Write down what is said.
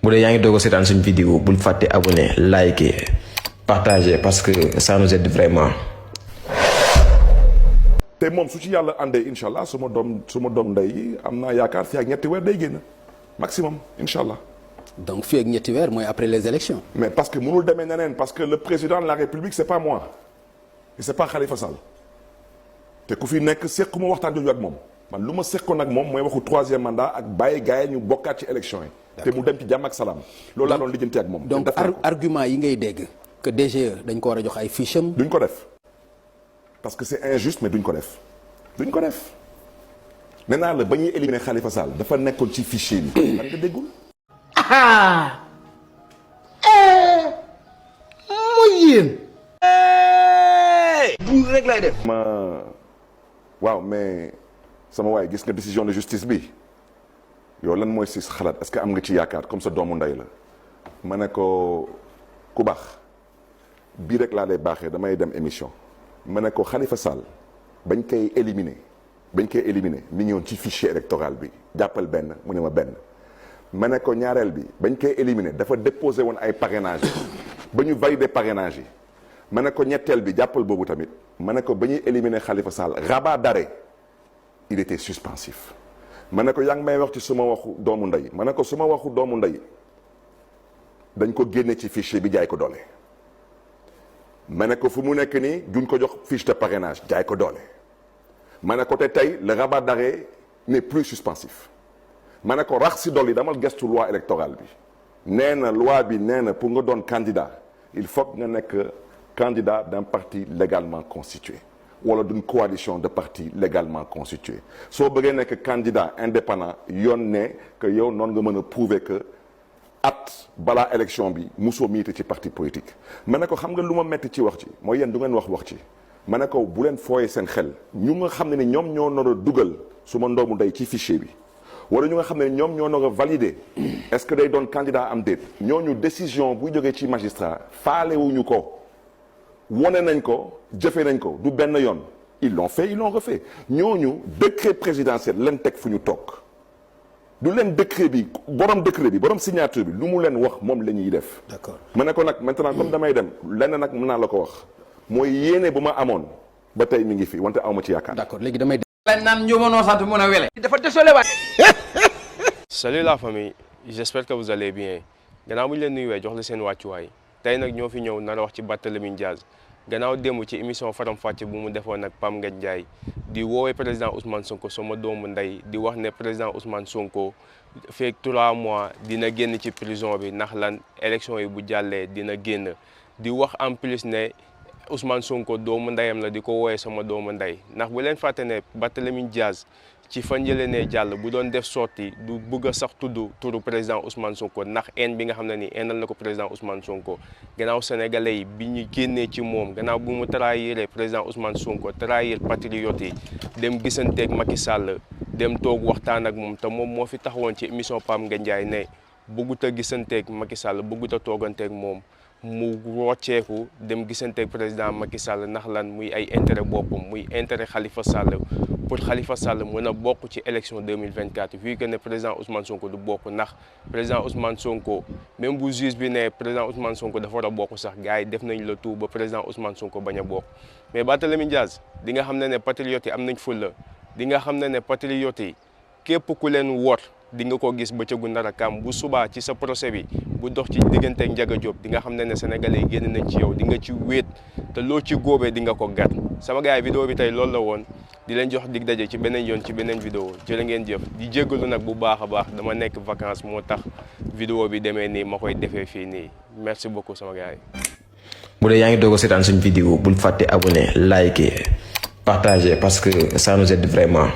bu dee yaa ngi doog a seetaan suñu vidéo bul fàtte abonné liker partager parce que ça nous aide vraiment. te moom su ci yàlla àndee incha allah suma doom ndey yi am naa yaakaar fii ak ñetti weer day génn maximum incha allah. donc fii ak ñetti weer mooy après les élections. mais parce que mënul demee neneen parce que le président de la république c'est pas moi et c'est pas Khalifa Sall te ku fi nekk sequma waxtaan jooju ak moom man lu ma seqoon ak moom mooy waxu troisième mandat ak bàyyi gars yi ñu bokkaat ci élection yi. te mu dem ci jàmm ak salaam. loolu laa doon lijjanti ak moom. donc argument yi ngay dégg que DGE dañ ko war a jox ay fiches am. duñ ko def parce que c'est injuste mais duñ ko def nee naa la ba ñuy éliminer Khalifa Sall dafa nekkoon ci fichier bi. man nga déggul. mooy yéen. bu rek lay def. waaw mais sama waay gis nga décision de justice bi yow lan mooy si xalaat est-ce que am nga ci yaakaar comme sa doomu ndey la ma ne ko ku baax bii rek laa lay baaxee damay dem émission ma ne ko Khalifa Sall bañ koy éliminer mi ngi woon ci fichier électoral bi jàppal benn mu ne ma benn ma ne ko ñaareel bi bañ koy éliminer dafa déposé woon ay parrainage ba ñu valider parrainage yi ma ne ko ñetteel bi jàppal boobu tamit ma ne ko ba ñuy éliminer Khalifa Sall rabat d'arrêt il était suspensif ma ne ko yaa ngi may wax ci suma waxu doomu ndey ma ne ko suma waxu doomu ndey dañ ko génne ci fichier bi jaay ko doole ma ne ko fu mu nekk nii duñ ko jox fiche de parrainage jaay ko doole ma ne ko te tey le rabat d'arrêt n'est plus suspensif ma ne ko rax si dolli damal gestu loi électorale bi nee na loi bi nee na pour nga doon candidat il faut nga nekk candidat d'un parti légalement constitué wala d'une coalition de partis légalement constitués soo bëggee nekk candidat indépendant yoon ne que yow noonu nga mën a prouver que at balaa élection bi musoo miite ci parti politique ma ne ko xam nga lu ma metti ci wax ci mooy yéen du ngeen wax ci ma ne ko bu leen fooyee seen xel ñu nga xam ne ni ñoom ñoo nar a dugal su ma ndoomu ndey ci fichier bi wala ñu nga xam ne ñoom ñoo nar a valider est-ce que day doon candidat am déet ñooñu décision buy jógee ci magistrat faalewuñu ko wone nañ ko jëfe nañ ko du benn yoon ils l'ont fait ils l'ont refait ñooñu décret présidentiel leen teg fu ñu toog du leen décret bi borom signature bi lu mu leen wax moom la ñuy def. d'accord ma ne ko nag maintenant comme damay dem lenn nag mën naa la ko wax mooy yéene bu ma amoon ba tey mi ngi fi wante awma ci yaakaar. d'accord léegi damay. lañ naan njumanoo sant mun a wele. dafa désolé waay. Salut la famille j'espère que vous allez bien gannaaw bu ñu leen nuyuwee jox la seen wàccuwaay tey nag ñoo fi ñëw nar a wax ci Barthélémy Dias gannaaw démb ci émission Faram Facce bu mu defoon nag Pam Ngagne Ndiaye di woowee président Ousmane Sonko sama doomu ndey di wax ne président Ousmane Sonko feek 3 mois dina génn ci prison bi ndax lan élection yi bu jàllee dina génn di wax en plus ne Ousmane Sonko doomu ndeyam la di ko woowee sama doomu ndey ndax bu leen fàtte ne Barthélémy Dias ci fan yële ne jàll bu doon def sorti du bëgg a sax tudd turu président Ousmane Sonko ndax haine bi nga xam ne ni hainal na ko président Ousmane Sonko gannaaw sénégalais yi bi ñu génnee ci moom gannaaw bu mu trahiré président Ousmane Sonko trahir patriote yi dem gisanteeg Macky Sall dem toog waxtaan ak moom te moom moo fi taxawoon ci émission Pam Ngagne Ndiaye ne bëggut a gisanteeg Macky Sall bëggut a tooganteeg moom mu rocceeku dem gisanteeg président Macky Sall ndax lan muy ay intérêt boppam muy intérêt Khalifa Sall pour Khalifa Sall mën a bokk ci élection 2024 vu que ne président Ousmane Sonko du bokk ndax président Ousmane Sonko même bu juge bi ne président Ousmane Sonko dafa war a bokk sax gars yi def nañ le tout ba président Ousmane Sonko bañ a bokk mais Barthélémy Dias di nga xam ne patriotes yi am nañ fulla di nga xam ne patriotes yi képp ku leen wor di nga ko gis bëccëgu ndara kam bu subaa ci sa procès bi bu dox ci digganteeg Ndiaga Diop di nga xam ne sénégalais yi génn nañ ci yow di nga ci wéet te loo ci góobee di nga ko gar sama gars yi vidéo bi tey loolu la woon di leen jox dig daje ci beneen yoon ci beneen vidéo jërë ngeen jëf di jéggalu nag bu baax a baax dama nekk vacances moo tax vidéo bi demee nii ma koy defee fii nii merci beaucoup sama gars yi. bu dee yaa ngi doog a seetaan suñu vidéo bul fàtte abonné liker partager parce que ça nous aide vraiment.